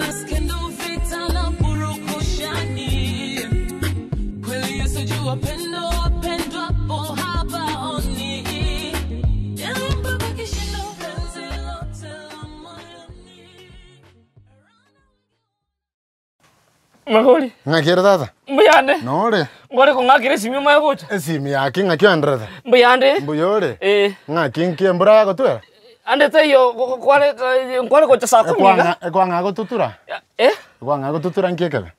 Nasikia vita na purukushani. Kweli Yesu jua pendo wapendwapo hapaoni. Yalimba kwa kishindo penzi lote la moyoni. Magori. Ng'aki ere tata? Mbuyande. Nore? Ngore kong'akera esimi omanye gocha. Esimi yaki ng'aki oenderete? Mbuyande. Mbuya ore? Eh. Ng'aki nki embura yagotwera? Ande taiyo kware nkware gocha saa kumi iga. Ekwang'a ekwang'a gotutura? Eh? Ekwang'a gotutura nki ekebe?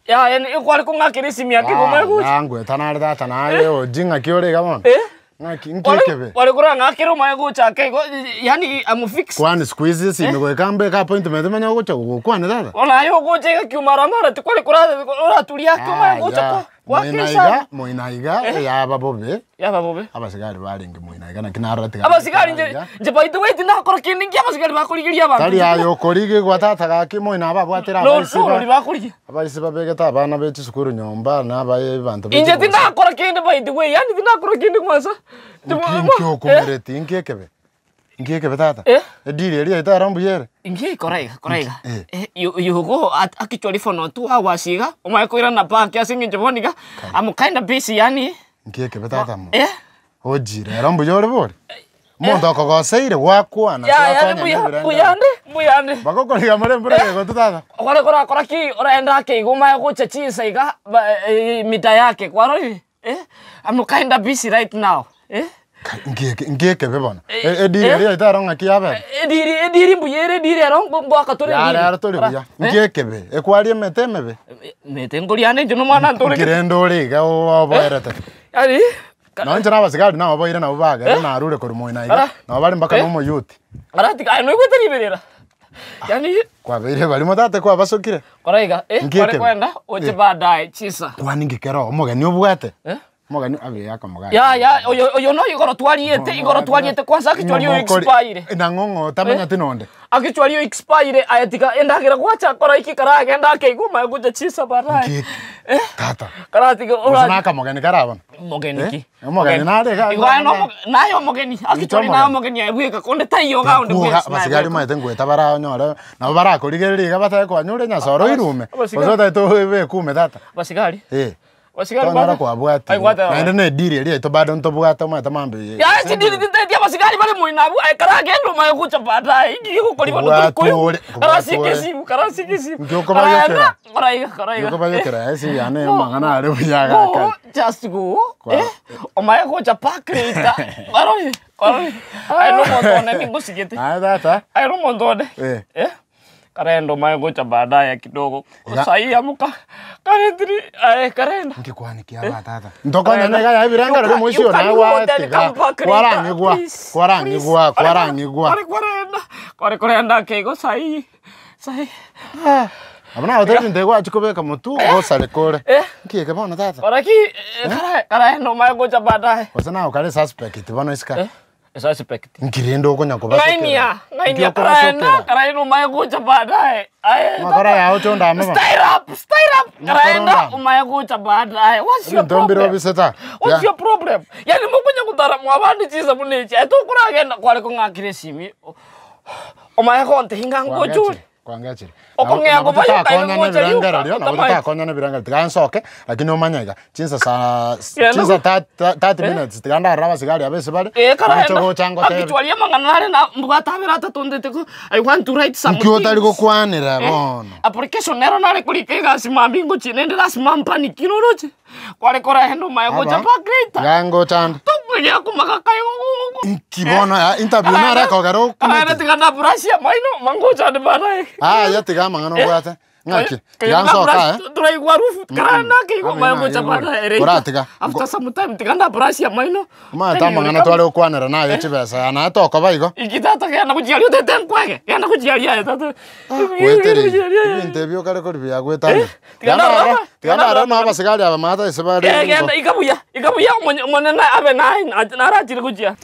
Yaya ekware kong'akera esimi yaki omanye gocha. Yaya ngweta nare tata naye oji ng'aki ore iga bono? Eh? Ng'aki nki ekebe? Kware korang'akera omanye gocha ake igo yaani am fixed. Kwani siku hizi esimi goika mbeke appointment manye ogocha gokwana tata? Bono aye ogocha iga kiumara mara tikware kora oraturia ake omanye gocha Yaya, kwa goaka moina esabu. iga, moina iga, yaba bobe. Yaba bobe. Abasigari barenge moina iga naki narora tiga Abasigari inche inche by the way tindakora kende nki abasigari bakorigeria abanto Tari aye okorigigwa tata gaki moina ababwatire No- abaisi ba norori bakorigia. abaisi babegete abana be chisukuru nyomba na abaye abanto be Inche chigosa. tindakora kende by the way, yaani tindakora kende kwanza. Nki nki okomereti nki ekebe? Nki ekebe tata? Eh? Ediri eria yaito ero mbuya ere? Inki kora iga, kora iga. Eh. Eh, you, you go at actually for not 2 hours iga, omanye koirana back ase eng'encho bono iga, I'm kinda busy yaani. Nki ekebe tata mo? Eh? Ojire ero mbuya ore bori? Omonto okogoseire gwakwana Yaya twakonya mbuya, nebirengero. mbuyande, mbuyande. Bagokoriga more embura egotwa tata. Kware korakora ki oraende ake iga omanye gocha chinsa iga ba eh, mita yake kwarorire eh? I'm kinda busy right now eh? Kai, nki eke- nki ekebe bono? Eh, E- Ediri eh? eria yaito ero ng'aki yabere? Ediri ediri mbuya ere ediri ero ngoaka tore Yare ediri. aro tori buya. Nki ekebe? Ekwaria emete emebe? Mete nkoria ande inche nomwana Nki ntoreke. rende ore iga oboerete? Yaani Nonye inche na abasigari nababoire nabo bagere narure korwa moino iga, Ara. nabo bare mpaka Eh? na omoyuti. Aratiga aye noigwete riberera. Yaani Kwabeire barimo tata kwabasokire. kora iga eh Nki kware ekebe? kwenda oche Eh. baadaye chisa. Kwani nki kero omogeni obwate? Eh? Omogeni abe akomogacha. Ya ya oyo oyo no igoro twariete igoro twariete kwanza akichwari oyo expire. Nang'o ng'o otamanyeti nonde. Akichwari oyo expire aye tiga endagera gwacha kora iki karagenda ake igo omanye gocha chisa baadaye. Nki Eh? tata. Karatiga Gose ora na akamogeni kara bono. Omogeni Eh? ki? Omogeni nare iga Igo aye nomo naye omogeni akichwari naye omogeni. omogeni aye bweka konde taiyo iga onde Kuoga bweka naye abasigari bweka. omanyete ngoeta baranyore nabo barakorigereria iga batake kwanyora enyasore oirume Abasigari. gose otagete obe ekume tata. Abasigari. Eh. Abasigari Tonyora bande. kwabwatire Aigwate naende na ediri eria yaito bado ntobwate omanyete mambia eye. Yaya chidiri tinteti abasigari bare moino abwo aye karagende omanye gocha baadaye inki gegokoriwa Kobwatwa notari koigwa ore, kobwatwa karasike ore. esimu karasike esimu Inki okobayokera? Karagenda, kora iga kora iga Inki okobayokera? Ase yane amang'ana are buya Go, agakare. just go Kwa- eh omanye gocha park later barore barore aye nomonto one ningosigete Aye tata. aye nomonto one Eh. eh karenda omanye gocha baadaye kidogo Iga- sahi amuka karendiri aye karenda Inki kwani kiaba tata? Ntokonyana iga yaye ebirengereri moisio naye gwatiga kwarang'igwa kwarang'igwa kwarang'igwa. Kware kwarenda kware korenda ake igo sahi sahi Abwo nagotebia ebinto ebi gwachia kobeka motwe gosareka ore. Eh. Nki eke bono tata? Oraki karaenda omanye gocha baadaye. Gose naye okare suspect bono isika. Eh, suspect. Nki rende okonya kobasokera? Ng'ainia, Nki ng'ainia karaenda, okobasokera? karaenda omanye gocha baadaye. Aye. Makora yao chondame bono. Style up, style up. Makora Karaenda ondame. omanye gocha baadaye. What's your Ebinto mbire problem? obise ta. What's Ya. your problem? Yaani mokonya gotara mwabande chinsa buna echi. Aye tokoragenda kware kong'akera esimi. Omanye gontebia ng'a ngocha ore. Kwangechire. Okong'ea Nabo koba yoka totakonyana gocha yoka, ebirengererio, nabo otamanyeti. totakonyana ebirengererio, tiga nsoke, lakini omanye iga, chinsa saa Genda chinsa go- ta- ta- 30 minutes, tiga ndarore abasigari aba ase bare, Eh, nache karaenda gocha ngotebie. akichwaria amang'ana nare na mbwate abere atatondete ko I want to write some Nki otari things. gokwanera Eh, bono? application nero nare korika egasi mambia ngochia naende lasima mpanikie noroche kware koraenda omaye gocha Aba, back later tiga ngocha ande. tokonya komaka kaye Nki bono ya interview nere ekogera Karaenda okumete. tiga ndaburasia maino mangocha ande baadaye. Aya tiga amang'ana obwate. Ng'aki? Tiga nsoka eh. Turaigwa harufu karaenda keigwa Abe maye gocha naye baadaye later. Oratiga. After some time tiga ndaburasia maino. Omanyete amang'ana tware gokwanera naye chibesa aya naye tokoba igo. Iki tata genda gochiaria otete nkwege. Genda gochiaria aye tata. Gwetereri. Ebinto ebio okare kori buya gwetania. Tiga Tiga ndarora, ndarora, tiga tiga ndarora ndarora. na abasigari aba maate ase bare Eh, nigo. genda ika buya, ika buya omonye omonene abe naye narachire gochia.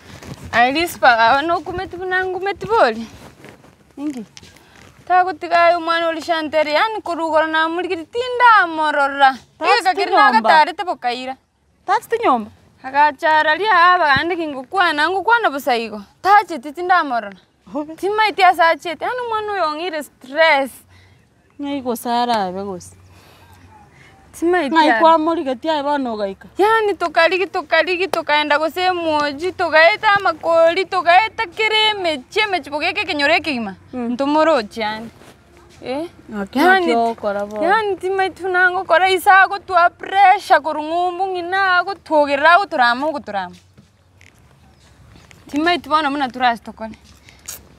Aye Rispa, aba nokumeti buna ngumeti bori? Inki? Tagotiga aye omwana oria Chantel yaani korwa igoro namorigereria tindamorora. Egeka keria Tachete nyomba. nagatarete bokaira. Tachete nyomba. Agacha araria aa abagande kingokwana ngokwana bosa igo, tacheti tindamorora. Timaeti ase achete, yaani omwana oyo ong'ire stress. Ng'ai gose arabe gose? Timaeti Ng'ai are. kwamorigetie aye bono ogaika? Yaani tokarigi tokarigi tokaenda gose emoji, togaeta amakori, togaeta kera emechie emechie bogeka ekenyoro ekegima, ntomorochi ande eh. Naki Yaani naki ogokora bono? Yaani timaeti buna ngokora ise agotoa pressure korwa ng'umbu ng'ina agotwogerera agotorama ogotorama. Timaeti bono buna torase tokore.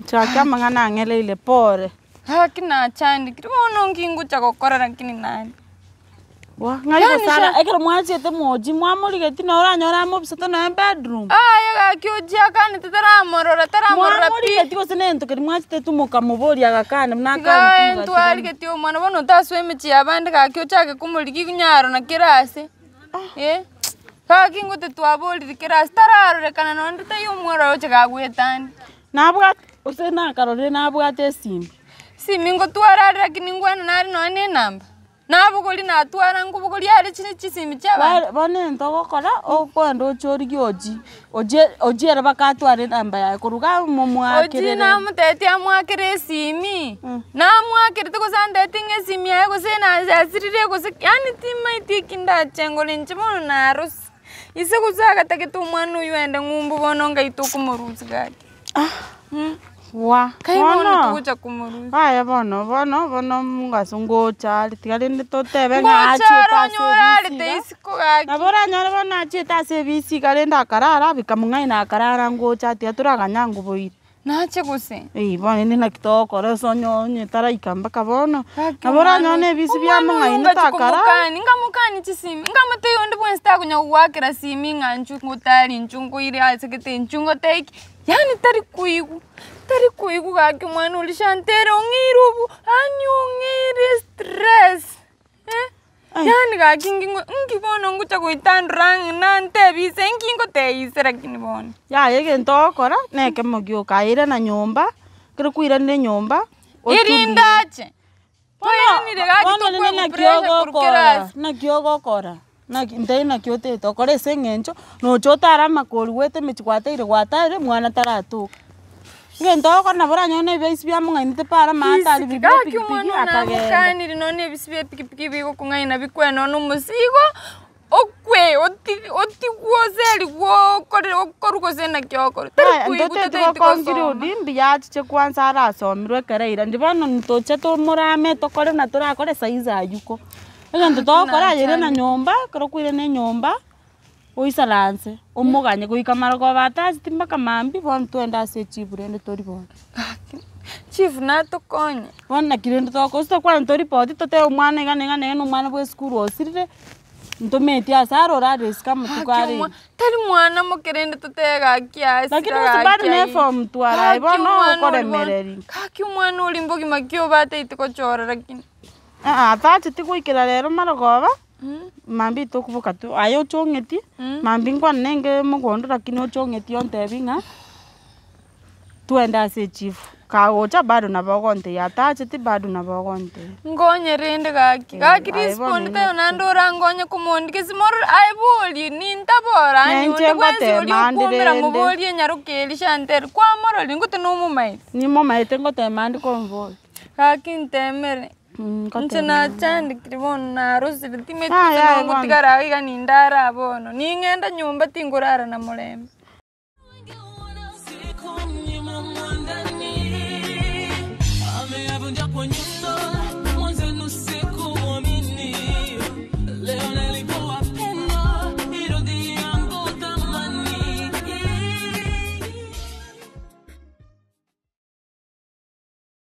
Chaki amang'ana ang'ereire pore. Gaki nachandekire bono nki ngocha gokora lakini nani. Wa, ng'ai Yaani gose ara sha- ekero mwachiete mochi mwamorigetie nabo oranyore amobisete nonya bedroom. Aye gaki ochia akanete taramorora taramorora pi. Mwamorigetie gose na egento keria mwachete tu mokamoboria agakana buna Tiga akanete mogatigana. ntwarigetie omwana bono otasoa emechie ya abande gaki ochake komorigia nyaro na kera ase. Eh, gaki ngote twaborire kera ase tararorekana nonye taiyo omworo oche gagwetania. Nabwate gose nakarorire nabwate esimi. Simi ngotwara are lakini ngwana nare nonye na enamba, nabogoria natwara nkobogoria are chire chisimi chia abanto. Ba- bono egento ogokora, okoenda oche origie ochi, ochie ochie ere mpaka atware enamba yaye korwa igaa Ochi momwakerere. namotebetie amwakere esimi, namwakerete gose antebetie ng'a esimi yaye gose nasirire gose yaani timaeti eki ndache ngore inche bono narosire. Ise gose agatagete omwana oywo aende ng'umbu bono ngai tokomorusia gaki. Wa, Kai bono bono, togocha komorusia. yaya bono bono bono omogaso ngocha are tiga rende totebe ng'a Ngocha achiete aro ase onyore arete ebisi iga. isiko gaki. Nabo oranyore bono achiete ase ebisi iga rende akarara bikamong'aina akarara ngocha tiga toraganya ngoboire. Nache gose. Eeh bono rende naki togokora ase onye onye taraika mpaka bono, Gaki nabo oranyore omwana na ebisi omwana oyo biamong'ainete ngachi akarara. komokani, ngamokani chisimi, nkamotebia onde bwensi takonya gogoakera simi ng'a inchuo ngotari inchuo nkoire ase gete inchuo ngotebie ki, yaani tari koigwa, tari koigwa gaki omwana oria Shantel ong'eire obo yaani ong'eire estress eh, yaani gaki nki nki bono ngocha goitandora ang'e nantebie ise nki ngotebia ise lakini bono. Yaya egento ogokora, na ekemo gioka, aye irana nyomba, ekero kwairanire nyomba, otulie. Erinde ache, twairanire gaki Bono rende tokoegwa naki pressure korwa ogokora, kera ase. naki ogokora, naki ntebi naki otagete okore ase eng'encho, nocha otare amakori goeta emechie gwataire gwataire mwana taratoka. Egento ogokora nabo oranyore na ebiaisi biamong'ainete para amato aria Risiki bibia gaki epikipiki omwana one akagenda. namokanire nonye na ebisi bia epikipiki bigokong'aina bikwe nonye na omosigo, okwe oti otigwe oserigwe okore okorwe gose naki okore. Tari Aya, koigwa ntoteti tataeti goconclude gosoma. mbuya achiche kwanza arasomerwe ekero aira ndi bono ntoche tomorame tokore buna torakore saizi aywo ko. Egento togokora aye irana nyomba, ekero kwairana enyomba, oisaranse, omoganye goika marogoba atacheti mpaka mambia, bono twende ase echifu rende toribori. Gaki, chief natokonye. Bono naki rende togokora, gose tokwane toripoti totebe omwana iga na iga na iga na omwana bwa esukuru osirire, ntometi ase aroro aresike amatuko Gaki are omwa iga. tari mwana moke rende totebe gaki asira Lakini gose bado gaki na aye. eform twara aye Gaki bono omwana oria bono, okoremereri. gaki omwana oria mbogima ki obateiti gochora lakini. Aa atacheti goikera rero marogoba, mambia tokoboka tu, aye ochong'eti, mambia nkwane nenge mogondo lakini ochong'eti ontebi ng'a twende ase echifu, kagocha bado nabo ogontebia atacheti bado nabo ogontebia. Nkonye rende gaki, gaki Aye risipo bono onde ina taiyo naende orangonye komondi gese morore aye bori nintabora Na ani inche onde bwensi oria ngotema ande okoumera rende. moborie enyaroka eria Shantel kwamororire ngote nomomaete. Nimomaete ngotema ande komboria. Gaki ntemere, Mm, inche nachandekire bono narosire timanyeti Aye, gose aye bono. nogotigara iga iga nindare aa bono, ning'ende nyomba tingorara na morembe.